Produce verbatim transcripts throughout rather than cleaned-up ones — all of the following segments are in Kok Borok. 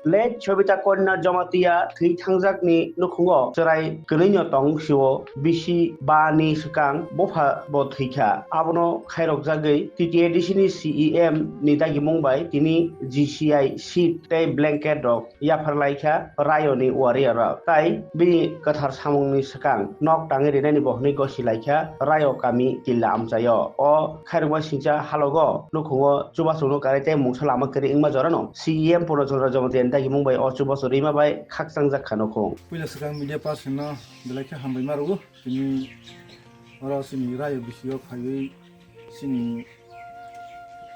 Late Sobita Kanya Jamatia thwi thangjakni nukhungo chwrai kwnwino tong sio, bisi ba ni swkang bupha bo thwikha. Abono khairokjagwi T T A D C ni C E M ni dagimung bai tini G C I sheet tei blanket rok yaphar lai kha Rayoni warrior rok, tai bini kwthar samungni swkang nok tangwi rinani bo hwnwi gosi lai kha Rayo kami killa amchaio. O khairokma singcha halogo nukhungo chubasongno karwi tei mungsa lama kwrwi wngma jorano C E M Purno Chandra Jamatia ni dagimung bai o chubaso rima bai khakchang jak kha nukhung. Puila swkang media person no belai khe hambai ma rwo. Tini oro chini rayo bisingo phaiwi chini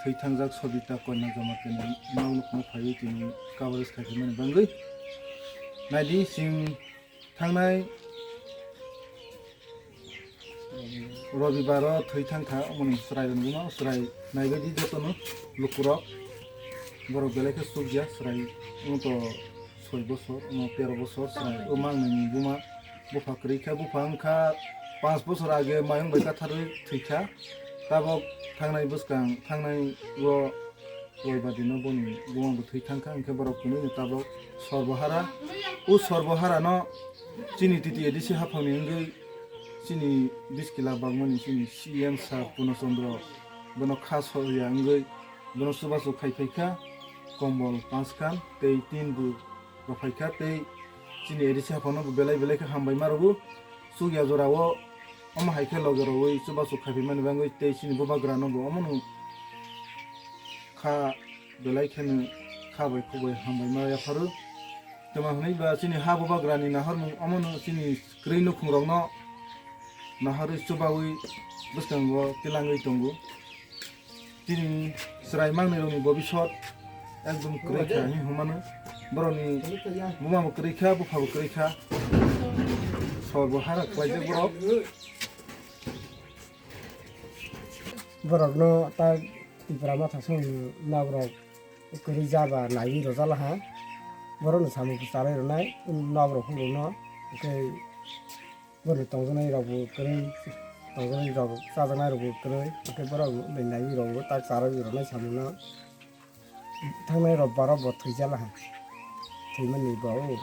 thwi thangjak Sobita Kanya Jamatia ni nok nukhungo phaiwi tini coverage khai phaimani bagwi. Naidi chwng thangnai Robibaro thwi thangkha, omoni chwrai rwngma chwrai naibaidi jotono lukurok borok belai khe chukya chwrai wngto soi bosor, omo tero bosor chwrai o mangnwini buma bupha kwrwi kha, bupha wngkha panch bosor age mayung bai katharwi thwikha. Tabok thangnai bwskang thangnai o roibadino boni buma bo thwi thangkha, hwnkhe borok kwnwino tabok sorbohara. O sorboharano chini T T A D C haphangni wngwi chini biskila bagmani chini C M sir Purno Chandra bono kha soya wngwi bono chubachu khai phaikha, kombol panch khan tei tin bu rok phaikha tei chini A D C haphangno bo belai belai khe hambai ma rwgo. Chukya jorao omo hai khe loge rwui chubachu khai phaimani bagwi tei chini bubagrano bo omono kha belai kheno kha bai khuk bai hambai ma yapharo. Tamo hwnwi ba chini ha bubagrani nahormung omono chini kwrwi nukhungrokno nahorwi chubaui bwskango tilangwi tongo. Chini chwrai mangnwi rokni bobisot ekdom kwrwi kha hinwi hwnmano. Borokni buma bo kwrwi kha, bupha bo kwrwi kha. Sor bo hara khlaijak borok. Borokno ta Tipra Motha song nok rok kwrwi jaba naiwi rwjala ha. Borokno samung kwcharwi rwnai nok rok phuru no. Hwnkhe Boni tongjaknai rok bo kwrwi, tongjaknai rok chajaknai rok bo kwrwi, hwnkhe borok bai naiwi rok bo tak charwi rwnai samung no. Thangnai rok baro bo thwijala ha, thwimani bo o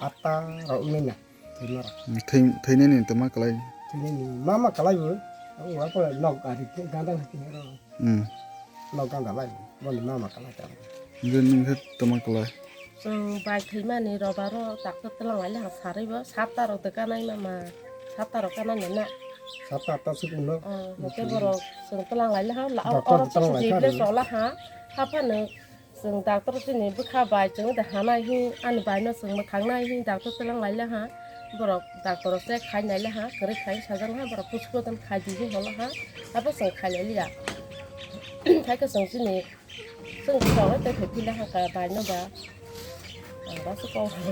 atta rok wngnai na, thwima rok. Thwi-, thwinani tongma kwlai. Thwinani mama kwlai bo, o apo nok ari ganda thwima rok. Hmm. Nok ganda lai, boni mama kalai ta. Hwnkhe nwng khe tongma kalai? Chwng bai thwimani robaro doctor twlang lai lekha sarwi bo, sapta rok de kanai mama, sapta rok kanani na. Sapta atta sukung no. Oh, hwnkhe borok chwng twlang lai lekha, la-, Doctor oro twlang lai jeble kha. Chokla ha, haphano chwng doctor chini bwkha bai chwng de hanai hi, ani bai no chwng mwthang nai hi doctor twlang lai lekha. Borok doctor se khai nai lekha, kwrwi khai sajak lekha, borok pusu poton khai di hi holo ha, abo chwng khai lai liya. Hai khe chwng chini, chwng chwng tei phai phila hangka bai no ba. Ang ba se kok hai